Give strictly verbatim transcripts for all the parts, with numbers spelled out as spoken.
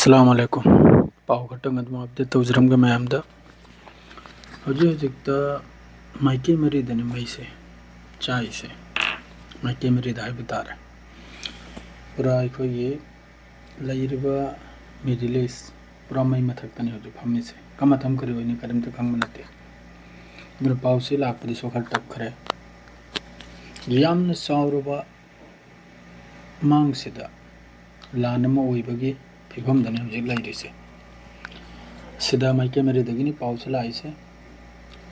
ꯑꯁꯂꯥꯃꯨ ꯑꯂꯥꯏꯀꯨꯝ꯫ ꯄꯥꯎ ꯈꯛꯇꯪ ꯑꯗꯨꯝ ꯑꯞꯗꯦꯠ ꯇꯧꯖꯔꯝꯒꯦ ꯃꯌꯥꯝꯗ꯫ ꯍꯧꯖꯤꯛ ꯍꯧꯖꯤꯛꯇ ꯃꯥꯏꯀꯩ ꯃꯔꯤꯗꯅꯤ ꯃꯩꯁꯦ ꯆꯥꯛꯏꯁꯦ꯫ ꯃꯥꯏꯀꯩ ꯃꯔꯤꯗ ꯍꯥꯏꯕ ꯇꯥꯔꯦ꯫ ꯄꯨꯔꯥ ꯑꯩꯈꯣꯏꯒꯤ ꯂꯩꯔꯤꯕ ꯃꯤꯗꯜ ꯏꯁ ꯄꯨꯔꯥ ꯃꯩ ꯃꯊꯛꯇꯅꯤ ꯍꯧꯖꯤꯛ ꯐꯝꯃꯤꯁꯦ꯫ ꯀꯃ ꯃꯇꯝ ꯀꯔꯤ ꯑꯣꯏꯅꯤ ꯀꯔꯤꯝꯇ ꯈꯪꯕ ꯅꯠꯇꯦ꯫ ꯑꯗꯨꯅ ꯄꯥꯎꯁꯤ ꯂꯥꯛꯄꯗꯁꯨ ꯈꯔ ꯇꯞꯈ꯭ꯔꯦ꯫ ꯌꯥꯝꯅ ꯆꯥꯎꯔꯕ ꯃꯥꯡꯁꯤꯗ ꯂꯥꯟ ꯑꯃ ꯑꯣꯏꯕꯒꯤ ꯐꯤꯕꯝꯗꯅꯤ ꯍꯧꯖꯤꯛ ꯂꯩꯔꯤꯁꯦ꯫ ꯁꯤꯗ ꯃꯥꯏꯀꯩ ꯃꯔꯤꯗꯒꯤꯅꯤ ꯄꯥꯎꯁꯦ ꯂꯥꯛꯏꯁꯦ꯫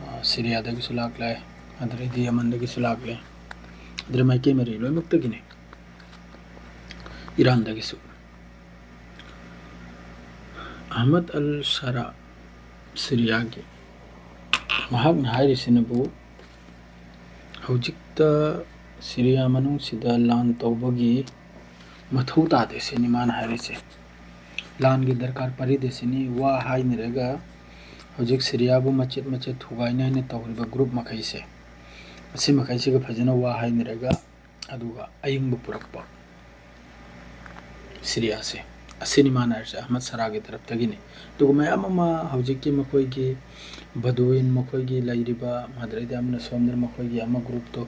ꯑ, ꯁꯤꯔꯤꯌꯥꯗꯒꯤꯁꯨ ꯂꯥꯛꯂꯦ, ꯑꯗꯨꯗꯩꯗꯤ ꯌꯃꯟꯗꯒꯤꯁꯨ ꯂꯥꯛꯂꯦ, ꯑꯗꯨꯗꯩ ꯃꯥꯏꯀꯩ ꯃꯔꯤ ꯂꯣꯏꯅꯃꯛꯇꯒꯤꯅꯤ, ꯏꯔꯥꯟꯗꯒꯤꯁꯨ꯫ ꯑꯍꯃꯗ ꯑꯜ ꯁꯔꯥ, ꯁꯤꯔꯤꯌꯥꯒꯤ, ꯃꯍꯥꯛꯅ ꯍꯥꯏꯔꯤꯁꯤꯅꯕꯨ ꯍꯧꯖꯤꯛꯇ ꯁꯤꯔꯤꯌꯥ ꯃꯅꯨꯡꯁꯤꯗ ꯂꯥꯟ ꯇꯧꯕꯒꯤ ꯃꯊꯧ ꯇꯥꯗꯦ ꯁꯤꯅꯤ ꯃꯥꯅ ꯍꯥꯏꯔꯤꯁꯦ꯫ ꯂꯥꯟꯒꯤ ꯗꯔꯀꯥꯔ ꯄꯥꯔꯤꯗꯦ ꯁꯤꯅꯤ꯫ ꯋꯥ ꯍꯥꯏꯅꯔꯒ ꯍꯧꯖꯤꯛ ꯁꯤꯔꯤꯌꯥꯕꯨ ꯃꯆꯦꯠ ꯃꯆꯦꯠ ꯊꯨꯒꯥꯏꯅꯤ ꯍꯥꯏꯅ ꯇꯧꯔꯤꯕ ꯒ꯭ꯔꯨꯞ ꯃꯈꯩꯁꯦ, ꯑꯁꯤ ꯃꯈꯩꯁꯤꯒ ꯐꯖꯅ ꯋꯥ ꯍꯥꯏꯅꯔꯒ, ꯑꯗꯨꯒ ꯑꯌꯤꯡꯕ ꯄꯨꯔꯛꯄ ꯁꯤꯔꯤꯌꯥꯁꯦ, ꯑꯁꯤꯅꯤ ꯃꯥꯅ ꯍꯥꯏꯔꯤꯁꯦ, ꯑꯍꯃꯗ ꯁꯔꯥꯒꯤ ꯇꯔꯞꯇꯒꯤꯅꯤ꯫ ꯑꯗꯨꯒ ꯃꯌꯥꯝ ꯑꯃ ꯍꯧꯖꯤꯛꯀꯤ ꯃꯈꯣꯏꯒꯤ ꯕꯗꯨꯋꯤꯟ, ꯃꯈꯣꯏꯒꯤ ꯂꯩꯔꯤꯕ, ꯑꯗꯨꯗꯩꯗꯤ ꯑꯃꯅ ꯁꯣꯝꯗꯅ ꯃꯈꯣꯏꯒꯤ ꯑꯃ ꯒ꯭ꯔꯨꯞꯇꯣ,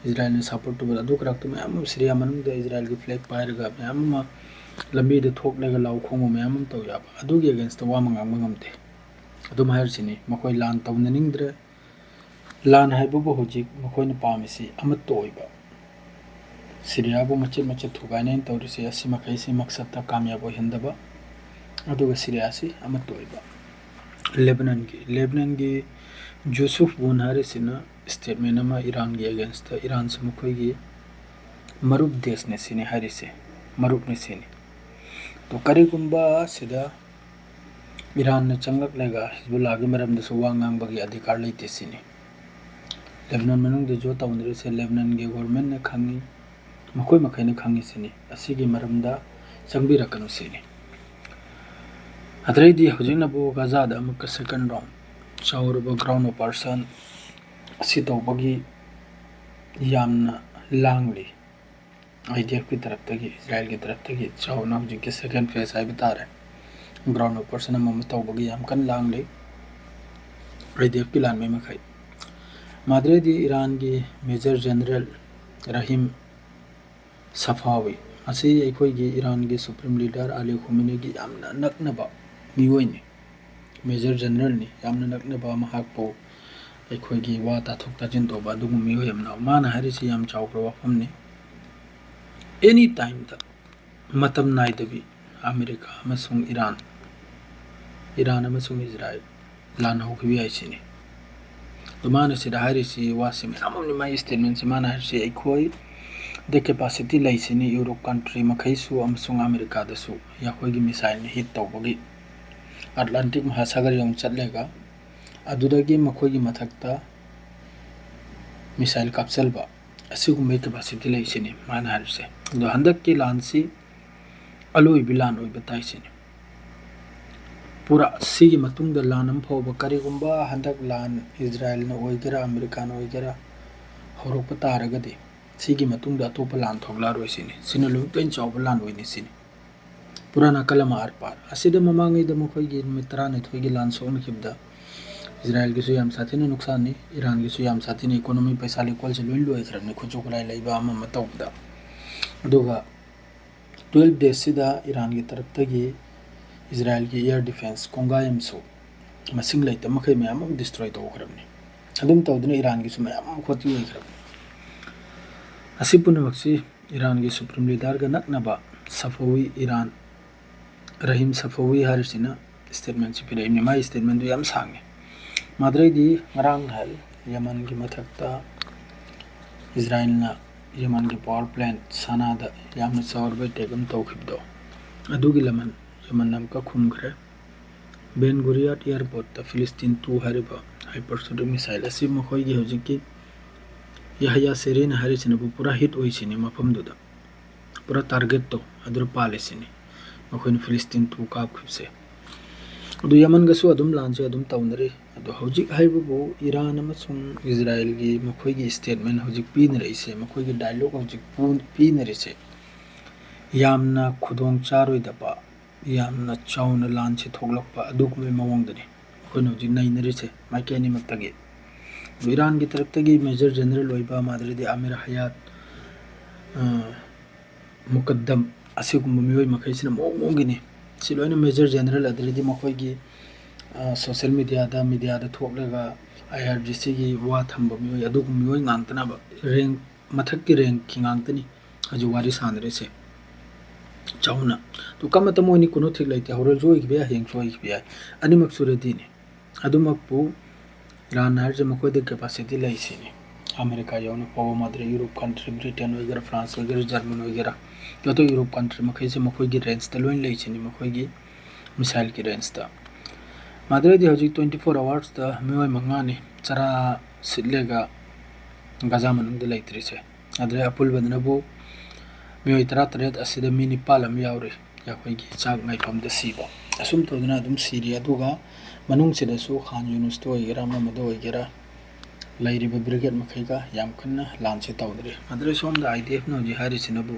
ꯏꯖꯔꯥꯏꯜꯅ ꯁꯞꯄꯣꯔꯠ ꯇꯧꯕ, ꯑꯗꯨ ꯈꯔꯛꯇꯣ ꯃꯌꯥꯝ ꯑꯃ ꯁꯤꯔꯤꯌꯥ ꯃꯅꯨꯡꯗ ꯏꯖꯔꯥꯏꯜꯒꯤ ꯐ꯭ꯂꯦꯛ ꯄꯥꯏꯔꯒ ꯃꯌꯥꯝ ꯑꯃ ꯂꯝꯕꯤꯗ ꯊꯣꯛꯂꯒ ꯂꯥꯎ ꯈꯣꯡꯕ ꯃꯌꯥꯝ ꯑꯃ ꯇꯧ ꯌꯥꯕ, ꯑꯗꯨꯒꯤ ꯑꯦꯒꯦꯟꯁꯇ ꯋꯥ ꯑꯃ ꯉꯥꯡꯕ ꯉꯝꯗꯦ꯫ ꯑꯗꯨꯝ ꯍꯥꯏꯔꯤꯁꯤꯅꯤ, ꯃꯈꯣꯏ ꯂꯥꯟ ꯇꯧꯅꯅꯤꯡꯗ꯭ꯔꯦ꯫ ꯂꯥꯟ ꯍꯥꯏꯕꯕꯨ ꯍꯧꯖꯤꯛ ꯃꯈꯣꯏꯅ ꯄꯥꯝꯃꯤꯁꯤ ꯑꯃꯠꯇ ꯑꯣꯏꯕ, ꯁꯤꯔꯤꯌꯥꯕꯨ ꯃꯆꯦꯠ ꯃꯆꯦꯠ ꯊꯨꯒꯥꯏꯅꯦꯅ ꯇꯧꯔꯤꯁꯦ, ꯑꯁꯤ ꯃꯈꯩꯁꯤ ꯃꯛꯁꯠꯇ ꯀꯥꯃꯌꯥꯕ ꯑꯣꯏꯍꯟꯗꯕ, ꯑꯗꯨꯒ ꯁꯤꯔꯤꯌꯥꯁꯤ ꯑꯃꯠꯇ ꯑꯣꯏꯕ꯫ ꯂꯦꯕꯅꯟꯒꯤ, ꯂꯦꯕꯅꯟꯒꯤ ꯖꯨꯁꯨꯐ ꯕꯨꯟ ꯍꯥꯏꯔꯤꯁꯤꯅ ꯁ꯭ꯇꯦꯠꯃꯦꯟ ꯑꯃ ꯏꯔꯥꯟꯒꯤ ꯑꯦꯒꯦꯟꯁꯇ, ꯏꯔꯥꯟꯁꯤ ꯃꯈꯣꯏꯒꯤ ꯃꯔꯨꯞ ꯗꯦꯁꯅꯦ ꯁꯤꯅꯤ ꯍꯥꯏꯔꯤꯁꯦ, ꯃꯔꯨꯞꯅꯦ ꯁꯤꯅꯤ꯫ ꯑꯗꯣ ꯀꯔꯤꯒꯨꯝꯕ ꯁꯤꯗ ꯏꯔꯥꯟꯅ ꯆꯪꯂꯛꯂꯒ ꯍꯤꯖꯕꯨꯜꯂꯥꯒꯤ ꯃꯔꯝꯗꯁꯨ ꯋꯥ ꯉꯥꯡꯕꯒꯤ ꯑꯙꯤꯀꯥꯔ ꯂꯩꯇꯦ ꯁꯤꯅꯤ꯫ ꯂꯦꯕꯅꯟ ꯃꯅꯨꯡꯗ ꯖꯣ ꯇꯧꯅꯔꯤꯁꯦ ꯂꯦꯕꯅꯟꯒꯤ ꯒꯣꯔꯃꯦꯟꯅ ꯈꯪꯉꯤ, ꯃꯈꯣꯏ ꯃꯈꯩꯅ ꯈꯪꯉꯤ ꯁꯤꯅꯤ꯫ ꯑꯁꯤꯒꯤ ꯃꯔꯝꯗ ꯆꯪꯕꯤꯔꯛꯀꯅꯨ ꯁꯤꯅꯤ꯫ ꯑꯗꯩꯗꯤ ꯍꯧꯖꯤꯛꯅꯕꯨ ꯒꯖꯥꯗ ꯑꯃꯨꯛꯀ ꯁꯦꯀꯦꯟ ꯔꯥꯎꯟ ꯆꯥꯎꯔꯕ ꯒ꯭ꯔꯥꯎꯟ ꯑꯣꯄꯔꯦꯁꯟ ꯑꯁꯤ ꯇꯧꯕꯒꯤ ꯌꯥꯝꯅ ꯂꯥꯡꯂꯤ꯫ ꯑꯥꯏ ꯗꯤ ꯑꯦꯐꯀꯤ ꯇꯔꯞꯇꯒꯤ, ꯏꯖꯔꯥꯏꯜꯒꯤ ꯇꯔꯞꯇꯒꯤ ꯆꯥꯎꯅ ꯍꯧꯖꯤꯛꯀꯤ ꯁꯦꯀꯦꯟ ꯐꯦꯁ ꯍꯥꯏꯕ ꯇꯥꯔꯦ꯫ ground operation ꯑꯃ ꯑꯃ ꯇꯧꯕꯒꯤ ꯌꯥꯝ ꯀꯟꯅ ꯂꯥꯡꯂꯤ ꯑꯥꯏ ꯗꯤ ꯑꯦꯐꯀꯤ ꯂꯥꯟꯃꯤ ꯃꯈꯩ꯫ ꯃꯥꯗ꯭ꯔꯦꯗꯤ ꯏꯔꯥꯟꯒꯤ Major General Rahim Safawi ꯑꯁꯤ ꯑꯩꯈꯣꯏꯒꯤ ꯏꯔꯥꯟꯒꯤ Supreme Leader Ali Khameneiꯒꯤ ꯌꯥꯝꯅ ꯅꯛꯅꯕ ꯃꯤꯑꯣꯏꯅꯤ, Major Generalꯅꯤ꯫ ꯌꯥꯝꯅ ꯅꯛꯅꯕ, ꯃꯍꯥꯛꯄꯨ ꯑꯩꯈꯣꯏꯒꯤ ꯋꯥ ꯇꯥꯊꯣꯛ ꯇꯥꯁꯤꯟ ꯇꯧꯕ ꯑꯗꯨꯒꯨꯝꯕ ꯃꯤꯑꯣꯏ ꯑꯃꯅ꯫ ꯃꯥꯅ ꯍꯥꯏꯔꯤꯁꯤ ꯌꯥꯝ ꯆꯥꯎꯈ꯭ꯔꯕ ꯋꯥꯐꯝꯅꯤ꯫ Any timeꯗ, ꯃꯇꯝ ꯅꯥꯏꯗꯕꯤ ꯑꯃꯦꯔꯤꯀꯥ ꯑꯃꯁꯨꯡ ꯏꯔꯥꯟ, ꯏꯔꯥꯟ ꯑꯃꯁꯨꯡ ꯏꯖꯔꯥꯏꯜ ꯂꯥꯟ ꯍꯧꯈꯤꯕ ꯌꯥꯏ ꯁꯤꯅꯤ꯫ ꯑꯗꯣ ꯃꯥꯅ ꯁꯤꯗ ꯍꯥꯏꯔꯤꯁꯤ ꯋꯥꯁꯤ ꯃꯌꯥꯝ ꯑꯃꯅꯤ꯫ ꯃꯥꯒꯤ statementꯁꯤ ꯃꯥꯅ ꯍꯥꯏꯔꯤꯁꯤ, "ꯑꯩꯈꯣꯏꯗ capacity ꯂꯩꯁꯤꯅꯤ, Europe country ꯃꯈꯩꯁꯨ ꯑꯃꯁꯨꯡ ꯑꯃꯦꯔꯤꯀꯥꯗꯁꯨ ꯑꯩꯈꯣꯏꯒꯤ missileꯅ hit ꯇꯧꯕꯒꯤ꯫ Atlantic ꯃꯍꯥꯁꯥꯒꯔ ꯌꯧꯅ ꯆꯠꯂꯒ ꯑꯗꯨꯗꯒꯤ ꯃꯈꯣꯏꯒꯤ ꯃꯊꯛꯇ missile ꯀꯥꯞꯁꯤꯟꯕ, ꯑꯁꯤꯒꯨꯝꯕꯒꯤ capacity ꯂꯩ ꯁꯤꯅꯤ" ꯃꯥꯅ ꯍꯥꯏꯔꯤꯁꯦ꯫ ꯑꯗꯣ ꯍꯟꯗꯛꯀꯤ ꯂꯥꯟꯁꯤ ꯑꯂꯣꯏꯕ ꯂꯥꯟ ꯑꯣꯏꯕ ꯇꯥꯏ ꯁꯤꯅꯤ꯫ ꯄꯨꯔꯥ ꯁꯤꯒꯤ ꯃꯇꯨꯡꯗ ꯂꯥꯟ ꯑꯃ ꯐꯥꯎꯕ, ꯀꯔꯤꯒꯨꯝꯕ ꯍꯟꯗꯛ ꯂꯥꯟ ꯏꯖꯔꯥꯏꯜꯅ ꯑꯣꯏꯒꯦꯔꯥ, ꯑꯃꯦꯔꯤꯀꯥꯅ ꯑꯣꯏꯒꯦꯔꯥ, ꯍꯧꯔꯛꯄ ꯇꯥꯔꯒꯗꯤ, ꯁꯤꯒꯤ ꯃꯇꯨꯡꯗ ꯑꯇꯣꯞꯄ ꯂꯥꯟ ꯊꯣꯛꯂꯛꯑꯔꯣꯏ ꯁꯤꯅꯤ꯫ ꯁꯤꯅ ꯂꯣꯏꯅꯃꯛꯇ ꯍꯦꯟꯅ ꯆꯥꯎꯕ ꯂꯥꯟ ꯑꯣꯏꯅꯤ ꯁꯤꯅꯤ꯫ ꯄꯨꯔꯥꯅꯥ ꯀꯂꯝ ꯑꯥꯔ ꯄꯥꯔ꯫ ꯑꯁꯤꯗ ꯃꯃꯥꯡꯉꯩꯗ ꯃꯈꯣꯏꯒꯤ ꯅꯨꯃꯤꯠ ꯇꯔꯥꯅꯤꯊꯣꯏꯒꯤ ꯂꯥꯟ ꯁꯣꯛꯅꯈꯤꯕꯗ ꯏꯖꯔꯥꯏꯜꯒꯤꯁꯨ ꯌꯥꯝ ꯁꯥꯊꯤꯅ ꯅꯨꯡꯁꯥꯟꯅꯤ, ꯏꯔꯥꯟꯒꯤꯁꯨ ꯌꯥꯝ ꯁꯥꯊꯤꯅ economy, ꯄꯩꯁꯥ ꯂꯩꯀꯣꯜꯁꯦ ꯂꯣꯏ ꯂꯣꯏꯈ꯭ꯔꯕꯅꯤ, ꯈꯨꯠꯁꯨ ꯈꯨꯠꯂꯥꯏ ꯂꯩꯕ ꯑꯃ ꯑꯃ ꯇꯧꯕꯗ꯫ ꯑꯗꯨꯒ twelve daysꯁꯤꯗ ꯏꯔꯥꯟꯒꯤ ꯇꯔꯞꯇꯒꯤ ꯏꯖꯔꯥꯏꯜꯒꯤ air defence ꯀꯣꯡꯒꯥꯏ ꯑꯃꯁꯨ ꯃꯁꯤꯡ ꯂꯩꯇ ꯃꯈꯩ ꯃꯌꯥꯝ ꯑꯃ destroy ꯇꯧꯈ꯭ꯔꯕꯅꯤ꯫ ꯑꯗꯨꯝ ꯇꯧꯗꯨꯅ ꯏꯔꯥꯟꯒꯤꯁꯨ ꯃꯌꯥꯝ ꯑꯃ ꯈꯣꯠꯇꯤ ꯑꯣꯏꯈ꯭ꯔꯕꯅꯤ꯫ ꯑꯁꯤ ꯄꯨꯝꯅꯃꯛꯁꯤ ꯏꯔꯥꯟꯒꯤ Supreme Leaderꯒ ꯅꯛꯅꯕ ꯁꯐꯋꯤ, ꯏꯔꯥꯟ, ꯔꯍꯤꯝ ꯁꯐꯋꯤ ꯍꯥꯏꯔꯤꯁꯤꯅ statementꯁꯤ ꯄꯤꯔꯛꯏꯕꯅꯤ꯫ ꯃꯥꯒꯤ statementꯗꯨ ꯌꯥꯝ ꯁꯥꯡꯉꯤ꯫ ꯃꯥꯗ꯭ꯔꯩꯗꯤ ꯉꯔꯥꯡ ꯅꯍꯥꯟ ꯌꯃꯟꯒꯤ ꯃꯊꯛꯇ ꯏꯖꯔꯥꯏꯜꯅ ꯌꯃꯟꯒꯤ power plant ꯁꯅꯥꯗ ꯌꯥꯝꯅ ꯆꯥꯎꯔꯕ attack ꯑꯃ ꯇꯧꯈꯤꯕꯗꯣ, ꯑꯗꯨꯒꯤ ꯂꯃꯟ ꯌꯃꯟꯅ ꯑꯃꯨꯛꯀ ꯈꯨꯝꯈ꯭ꯔꯦ꯫ ꯕꯦꯟ ꯒꯨꯔꯤꯌꯥꯠ airportꯇ Philistine two ꯍꯥꯏꯔꯤꯕ hypersonic missile ꯑꯁꯤ ꯃꯈꯣꯏꯒꯤ ꯍꯧꯖꯤꯛꯀꯤ ꯌꯥꯍꯌꯥ ꯁꯦꯔꯤꯅ ꯍꯥꯏꯔꯤꯁꯤꯅꯕꯨ ꯄꯨꯔꯥ hit ꯑꯣꯏꯁꯤꯅꯤ ꯃꯐꯝꯗꯨꯗ꯫ ꯄꯨꯔꯥ targetꯇꯣ ꯑꯗꯨꯗ ꯄꯥꯜꯂꯤꯁꯤꯅꯤ ꯃꯈꯣꯏꯅ Philistine two ꯀꯥꯞꯈꯤꯕꯁꯦ꯫ ꯑꯗꯨ ꯌꯃꯟꯒꯁꯨ ꯑꯗꯨꯝ ꯂꯥꯟꯁꯦ ꯑꯗꯨꯝ ꯇꯧꯅꯔꯤ꯫ ꯑꯗꯣ ꯍꯧꯖꯤꯛ ꯍꯥꯏꯕꯕꯨ ꯏꯔꯥꯟ ꯑꯃꯁꯨꯡ ꯏꯖꯔꯥꯏꯜꯒꯤ ꯃꯈꯣꯏꯒꯤ statement ꯍꯧꯖꯤꯛ ꯄꯤꯅꯔꯛꯏꯁꯦ, ꯃꯈꯣꯏꯒꯤ dialogue ꯍꯧꯖꯤꯛ ꯄꯨ-, ꯄꯤꯅꯔꯤꯁꯦ ꯌꯥꯝꯅ ꯈꯨꯗꯣꯡ ꯆꯥꯔꯣꯏꯗꯕ, ꯌꯥꯝꯅ ꯆꯥꯎꯅ ꯂꯥꯟꯁꯦ ꯊꯣꯛꯂꯛꯄ ꯑꯗꯨꯒꯨꯝꯕꯒꯤ ꯃꯑꯣꯡꯗꯅꯤ ꯑꯩꯈꯣꯏꯅ ꯍꯧꯖꯤꯛ ꯅꯩꯅꯔꯤꯁꯦ ꯃꯥꯏꯀꯩ ꯑꯅꯤꯃꯛꯇꯒꯤ꯫ ꯑꯗꯨ ꯏꯔꯥꯟꯒꯤ ꯇꯔꯞꯇꯒꯤ Major General ꯑꯣꯏꯕ ꯃꯥꯗ꯭ꯔꯗꯤ ꯑꯃꯤꯔ ꯍꯌꯥꯠ, ꯑ, ꯃꯨꯀꯗꯝ ꯑꯁꯤꯒꯨꯝꯕ ꯃꯤꯑꯣꯏ ꯃꯈꯩꯁꯤꯅ ꯃꯑꯣꯡ ꯃꯑꯣꯡꯒꯤꯅꯤ꯫ ꯁꯤ ꯂꯣꯏꯅ Major General ꯑꯗꯨꯗꯩꯗꯤ ꯃꯈꯣꯏꯒꯤ, ꯑ, social mediaꯗ, mediaꯗ ꯊꯣꯛꯂꯒ IRGCꯒꯤ ꯋꯥ ꯊꯝꯕ ꯃꯤꯑꯣꯏ, ꯑꯗꯨꯒꯨꯝꯕ ꯃꯤꯑꯣꯏ ꯉꯥꯛꯇꯅꯕ, rank, ꯃꯊꯛꯀꯤ rankꯀꯤ ꯉꯥꯛꯇꯅꯤ ꯍꯧꯖꯤꯛ ꯋꯥꯔꯤ ꯁꯥꯟꯅꯔꯤꯁꯦ ꯆꯥꯎꯅ꯫ ꯑꯗꯨ ꯀꯔꯝꯕ ꯃꯇꯝ ꯑꯣꯏꯅꯤ, ꯀꯨꯅꯣ ꯊꯤꯛ ꯂꯩꯇꯦ, ꯍꯣꯔꯦꯟꯁꯨ ꯑꯣꯏꯈꯤꯕ ꯌꯥꯏ, ꯍꯌꯦꯡꯁꯨ ꯑꯣꯏꯈꯤꯕ ꯌꯥꯏ, ꯑꯅꯤꯃꯛꯁꯨ readyꯅꯤ꯫ ꯑꯗꯨꯃꯛꯄꯨ ꯏꯔꯥꯟ ꯍꯥꯏꯔꯤꯁꯦ ꯃꯈꯣꯏꯗ capacity ꯂꯩ ꯁꯤꯅꯤ꯫ ꯑꯃꯦꯔꯤꯀꯥ ꯌꯧꯅ ꯐꯥꯎꯕ ꯃꯥꯗ꯭ꯔꯦ, Europe country, Britain ꯑꯣꯏꯒꯦꯔꯥ, France ꯑꯣꯏꯒꯦꯔꯥ, German ꯑꯣꯏꯒꯦꯔꯥ, ꯑꯇꯩ Europe country ꯃꯈꯩꯁꯦ ꯃꯈꯣꯏꯒꯤ rangeꯇ ꯂꯣꯏꯅ ꯂꯩ ꯁꯤꯅꯤ, ꯃꯈꯣꯏꯒꯤ missileꯒꯤ rangeꯇ꯫ ꯃꯥꯗ꯭ꯔꯦꯗꯤ ꯍꯧꯖꯤꯛ twenty four hoursꯇ ꯃꯤꯑꯣꯏ ꯃꯉꯥꯅꯤ ꯆꯔꯥ ꯁꯤꯠꯂꯒ ꯒꯥꯖꯥ ꯃꯅꯨꯡꯗ ꯂꯩꯇ꯭ꯔꯤꯁꯦ꯫ ꯑꯗꯨꯗꯩ ꯑꯄꯨꯟꯕꯗꯅꯕꯨ ꯃꯤꯑꯣꯏ ꯇꯔꯥꯇꯔꯦꯠ ꯑꯁꯤꯗ ꯃꯤ ꯅꯤꯄꯥꯜ ꯑꯃ ꯌꯥꯎꯔꯤ꯫ ꯑꯩꯈꯣꯏꯒꯤ ꯆꯥꯛ ꯉꯥꯏꯐꯝꯗ ꯁꯤꯕ꯫ ꯑꯁꯨꯝ ꯇꯧꯗꯅ ꯑꯗꯨꯝ ꯁꯤꯔꯤ꯫ ꯑꯗꯨꯒ ꯃꯅꯨꯡꯁꯤꯗꯁꯨ ꯈꯥꯟ ꯌꯨꯅꯤꯁꯇ ꯑꯣꯏꯒꯦꯔꯥ, ꯑꯃ ꯑꯃꯗ ꯑꯣꯏꯒꯦꯔꯥ, ꯂꯩꯔꯤꯕ brigade ꯃꯈꯩꯒ ꯌꯥꯝ ꯀꯟꯅ ꯂꯥꯟꯁꯦ ꯇꯧꯗ꯭ꯔꯤ꯫ ꯑꯗꯨꯗꯩ ꯁꯣꯝꯗ IDFꯅ ꯍꯧꯖꯤꯛ ꯍꯥꯏꯔꯤꯁꯤꯅꯕꯨ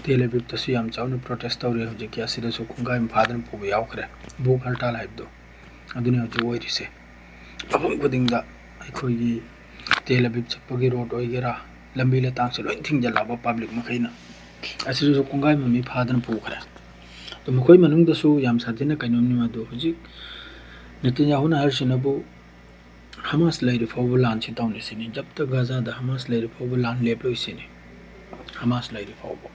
ꯇꯦꯜ ꯑꯕꯤꯕꯇꯁꯨ ꯌꯥꯝ ꯆꯥꯎꯅ protest ꯇꯧꯔꯤ꯫ ꯍꯧꯖꯤꯛꯀꯤ ꯑꯁꯤꯗꯁꯨ ꯈꯣꯡꯒꯥꯏ ꯑꯃ ꯐꯥꯗꯅ ꯄꯨꯕ ꯌꯥꯎꯈ꯭ꯔꯦ꯫ ꯚꯨꯈ ꯍꯔꯇꯥꯜ ꯍꯥꯏꯕꯗꯣ ꯑꯗꯨꯅꯤ ꯍꯧꯖꯤꯛ ꯑꯣꯏꯔꯤꯁꯦ꯫ ꯃꯐꯝ ꯈꯨꯗꯤꯡꯗ ꯑꯩꯈꯣꯏꯒꯤ ꯇꯦꯜ ꯑꯕꯤꯕ ꯆꯠꯄꯒꯤ road ꯑꯣꯏꯒꯦꯔꯥ, ꯂꯝꯕꯤ ꯂꯇꯥꯡꯁꯦ ꯂꯣꯏ ꯊꯤꯡꯖꯤꯜꯂꯛꯑꯕ public ꯃꯈꯩꯅ꯫ ꯑꯁꯤꯗꯁꯨ ꯈꯣꯡꯒꯥꯏ ꯑꯃ ꯃꯤ ꯐꯥꯗꯅ ꯄꯨꯈ꯭ꯔꯦ꯫ ꯑꯗꯣ ꯃꯈꯣꯏ ꯃꯅꯨꯡꯗꯁꯨ ꯌꯥꯝ ꯁꯥꯊꯤꯅ ꯀꯩꯅꯣꯝꯅꯤ ꯃꯗꯨ꯫ ꯍꯧꯖꯤꯛ ꯅꯦꯇꯟꯌꯥꯍꯨꯅ ꯍꯥꯏꯔꯤꯁꯤꯅꯕꯨ ꯍꯃꯥꯁ ꯂꯩꯔꯤ ꯐꯥꯎꯕ ꯂꯥꯟꯁꯤ ꯇꯧꯅꯤ ꯁꯤꯅꯤ꯫ ꯖꯕ ꯇꯛ ꯒꯥꯖꯥꯗ ꯍꯃꯥꯁ ꯂꯩꯔꯤ ꯐꯥꯎꯕ ꯂꯥꯟ ꯂꯦꯞꯂꯣꯏ ꯁꯤꯅꯤ꯫ ꯍꯃꯥꯁ ꯂꯩꯔꯤ ꯐꯥꯎꯕ꯫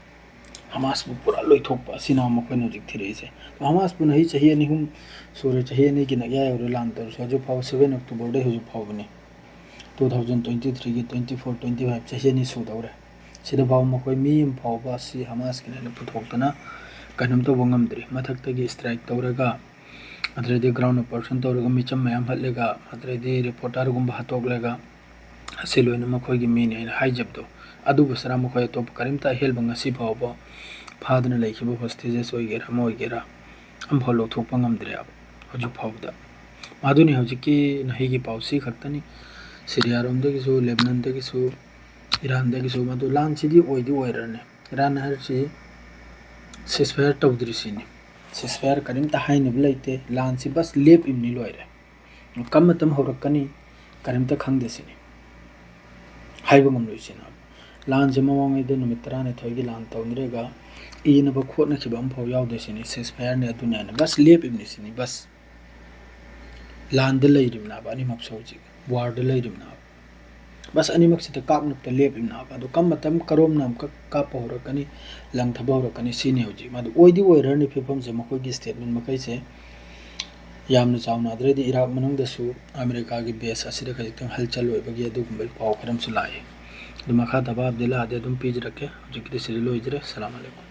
ꯍꯃꯥꯁꯄꯨ ꯄꯨꯔꯥ ꯂꯣꯏꯊꯣꯛꯄ ꯑꯁꯤꯅ ꯃꯈꯣꯏꯅ ꯍꯧꯖꯤꯛ ꯊꯤꯔꯛꯏꯁꯦ꯫ ꯍꯃꯥꯁꯄꯨ ꯅꯍꯤ ꯆꯍꯤ ꯑꯅꯤ ꯑꯍꯨꯝ ꯁꯨꯔꯦ, ꯆꯍꯤ ꯑꯅꯤꯒꯤ ꯅꯛꯌꯥ ꯌꯧꯔꯦ ꯂꯥꯟ ꯇꯧꯔꯤꯁꯦ꯫ ꯍꯧꯖꯤꯛ ꯐꯥꯎꯕ seven Octoberꯗꯩ ꯍꯧꯖꯤꯛ ꯐꯥꯎꯕꯅꯤ꯫ Two thousand twenty threeꯒꯤ twenty four, twenty five, ꯆꯍꯤ ꯑꯅꯤ ꯁꯨꯗꯧꯔꯦ꯫ ꯁꯤꯗ ꯐꯥꯎꯕ ꯃꯈꯣꯏ ꯃꯤ ꯑꯃ ꯐꯥꯎꯕ ꯑꯁꯤ ꯍꯃꯥꯁꯀꯤꯅꯦꯅ ꯄꯨꯊꯣꯛꯇꯅ ꯀꯩꯅꯣꯝ ꯇꯧꯕ ꯉꯝꯗ꯭ꯔꯤ꯫ ꯃꯊꯛꯇꯒꯤ strike ꯇꯧꯔꯒ, ꯑꯗꯨꯗꯩꯗꯤ ground operation ꯇꯧꯔꯒ ꯃꯤꯆꯝ ꯃꯌꯥꯝ ꯍꯠꯂꯒ, ꯑꯗꯨꯗꯩꯗꯤ reporterꯒꯨꯝꯕ ꯍꯥꯠꯇꯣꯛꯂꯒ, ꯑꯁꯤ ꯂꯣꯏꯅ ꯃꯈꯣꯏꯒꯤ ꯃꯤꯅꯤ ꯍꯥꯏꯅ ꯍꯥꯏꯖꯕꯗꯣ꯫ ꯑꯗꯨꯕꯨ ꯁꯔꯥ ꯃꯈꯣꯏ ꯑꯇꯣꯞꯄ ꯀꯔꯤꯝꯇ ꯑꯍꯦꯟꯕ ꯉꯁꯤ ꯐꯥꯎꯕ ꯐꯥꯗꯅ ꯂꯩꯈꯤꯕ hostages ꯑꯣꯏꯒꯦꯔꯥ ꯑꯃ ꯑꯣꯏꯒꯦꯔꯥ ꯑꯃꯐꯥꯎ ꯂꯧꯊꯣꯛꯄ ꯉꯝꯗ꯭ꯔꯦꯕ ꯍꯧꯖꯤꯛ ꯐꯥꯎꯕꯗ꯫ ꯃꯗꯨꯅꯤ ꯍꯧꯖꯤꯛꯀꯤ ꯅꯍꯩꯒꯤ ꯄꯥꯎꯁꯤ ꯈꯛꯇꯅꯤ꯫ ꯁꯤꯔꯤꯌꯥꯔꯣꯝꯗꯒꯤꯁꯨ, ꯂꯦꯕꯅꯟꯗꯒꯤꯁꯨ, ꯏꯔꯥꯟꯗꯒꯤꯁꯨ ꯃꯗꯨ ꯂꯥꯟꯁꯤꯗꯤ ꯑꯣꯏꯗꯤ ꯑꯣꯏꯔꯅꯤ꯫ ꯏꯔꯥꯟ ꯍꯥꯏꯔꯤꯁꯤ ceasefire ꯇꯧꯗ꯭ꯔꯤꯁꯤꯅꯤ꯫ Ceasefire ꯀꯔꯤꯝꯇ ꯍꯥꯏꯅꯕ ꯂꯩꯇꯦ꯫ ꯂꯥꯟꯁꯤ ꯕꯁ ꯂꯦꯞꯄꯤꯕꯅꯤ, ꯂꯣꯏꯔꯦ꯫ ꯀꯔꯝꯕ ꯃꯇꯝ ꯍꯧꯔꯛꯀꯅꯤ ꯀꯔꯤꯝꯇ ꯈꯪꯗꯦ ꯁꯤꯅꯤ꯫ ꯍꯥꯏꯕ ꯉꯝꯂꯣꯏ ꯁꯤꯅ꯫ ꯂꯥꯟꯁꯦ ꯃꯃꯥꯡꯉꯩꯗ ꯅꯨꯃꯤꯠ ꯇꯔꯥꯅꯤꯊꯣꯏꯒꯤ ꯂꯥꯟ ꯇꯧꯅꯔꯒ ꯏꯅꯕ ꯈꯣꯠꯅꯈꯤꯕ ꯑꯃꯐꯥꯎ ꯌꯥꯎꯗꯦ ꯁꯤꯅꯤ꯫ Ceasefire ꯅꯤ ꯑꯗꯨꯅꯤ ꯍꯥꯏꯅ ꯕꯁ ꯂꯦꯞꯄꯤꯕꯅꯤ ꯁꯤꯅꯤ꯫ ꯕꯁ ꯂꯥꯟꯗ ꯂꯩꯔꯤꯕꯅꯦꯕ ꯑꯅꯤꯃꯛꯁꯨ ꯍꯧꯖꯤꯛ꯫ War ꯗ ꯂꯩꯔꯤꯕꯅꯦꯕ꯫ ꯕꯁ ꯑꯅꯤꯃꯛꯁꯤꯗ ꯀꯥꯞꯅꯕꯗ ꯂꯦꯞꯄꯤꯕꯅꯦꯕ꯫ ꯑꯗꯨ ꯀꯔꯝꯕ ꯃꯇꯝ ꯀꯔꯣꯝꯅ ꯑꯃꯨꯛꯀ ꯀꯥꯞꯄ ꯍꯧꯔꯛꯀꯅꯤ, ꯂꯪꯊꯕ ꯍꯧꯔꯛꯀꯅꯤ ꯁꯤꯅꯤ ꯍꯧꯖꯤꯛ꯫ ꯃꯗꯨ ꯑꯣꯏꯗꯤ ꯑꯣꯏꯔꯅꯤ ꯐꯤꯕꯝꯁꯦ꯫ ꯃꯈꯣꯏꯒꯤ statement ꯃꯈꯩꯁꯦ ꯌꯥꯝꯅ ꯆꯥꯎꯅ ꯑꯗꯨꯗꯩꯗꯤ ꯏꯔꯥꯛ ꯃꯅꯨꯡꯗꯁꯨ ꯑꯃꯦꯔꯤꯀꯥꯒꯤ base ꯑꯁꯤꯗ ꯈꯖꯤꯛꯇꯪ ꯍꯜꯆꯜ ꯑꯣꯏꯕꯒꯤ ꯑꯗꯨꯒꯨꯝꯕꯒꯤ ꯄꯥꯎ ꯈꯔ ꯑꯃꯁꯨ ꯂꯥꯛꯏ꯫ ꯑꯗꯨ ꯃꯈꯥ ꯇꯥꯕ update ꯂꯥꯛꯑꯗꯤ ꯑꯗꯨꯝ ꯄꯤꯖꯔꯛꯀꯦ꯫ ꯍꯧꯖꯤꯛꯀꯤꯗꯤ ꯁꯤꯗ ꯂꯣꯏꯖꯔꯦ꯫ ꯁꯂꯥꯝ ꯑꯂꯩꯀꯨꯝ꯫